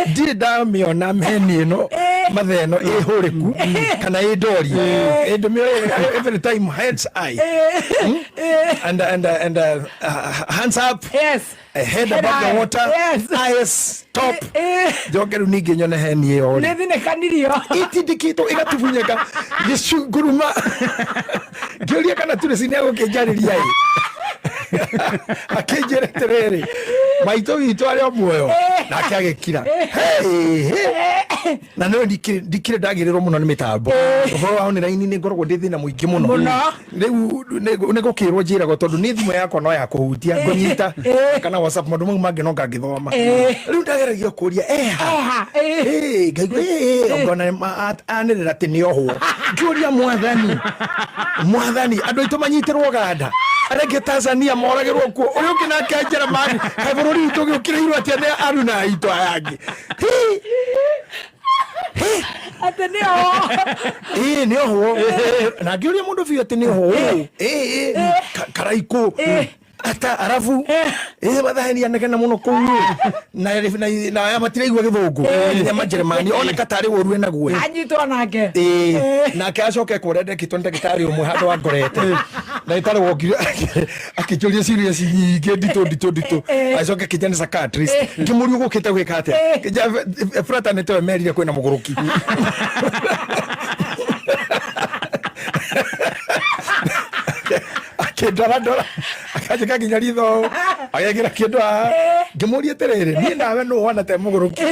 Ndirĩ ndamĩona meni ĩno mathaa ĩno ĩhũrĩku kana ĩ ndorie. Ndĩmĩoe every time, heads high and hands up, head Head above the high. water, eyes top. Njoke rĩu ningĩ nyone heni ĩyo rĩ Nĩ thinĩkanirio. Itindĩkĩtwo ĩgatubunyeka gĩcunguruma. Ngĩũria kana Turĩci nĩ egũkĩnjarĩria ĩ, akĩnjĩra atĩrĩrĩ, maitũ witũ arĩ o muoyo, nake agĩkira. Hey, hey. Na no ndikĩrĩ ndagĩrĩrwo mũno nĩ mĩtambo. Ũhoro wa online nĩ ngoragwo ndĩ thĩna mũingĩ mũno. Mũno. Rĩu nĩ gũkĩrwo njĩragwo tondũ nĩ thimũ yakwa no ya kũhutia ngũnyita kana WhatsApp, maũndũ mau mangĩ no ngangĩthoma. Rĩu ndageragia kũria eha. Eha. Ngaigua ngona anĩrĩra atĩ nĩ ohwo. Ngĩũria, Mwathani, Mwathani, andũ aitũ manyitĩrwo Uganda, arĩa angĩ Tanzania moragĩrwo kuo, ũrĩa ũngĩ nake Njeremani, kaĩ bũrũri witũ gĩũkĩrĩirwo atĩa nĩ aruna aitũ aya angĩ? Hi! Hi! Atĩ nĩ o. Ĩĩ, nĩ ohwo. Na ngĩũria mũndũ biũ atĩ nĩ ohwo. Ĩĩ, Karaikũ ata arabu ĩĩ mathahenia negena mũno kũu na aya matiraigua gĩthũngũ nginya Majeremani oneka tarĩ ũru enaguo. Anyitwo nake. Ĩĩ, nake acoke kũrĩa ndekĩtwo nĩ ndagĩtarĩ ũmwe handũ angorete, ndagĩtarĩ wokire akĩnjũria ciũria nyingĩ nditũ nditũ nditũ, agĩcoka akĩnjĩra nĩ psychiatrist. Ngĩmũria, ũgũkĩte gwĩka atĩa? Ngĩnjĩra fraternity ĩyo merire kwĩna mũgũrũki. Akĩndorandora, akanjĩka nginya ritho, agekĩra kĩndũ haha. Ngĩmũria atĩrĩrĩ, niĩ nawe nũ wona te mũgũrũki?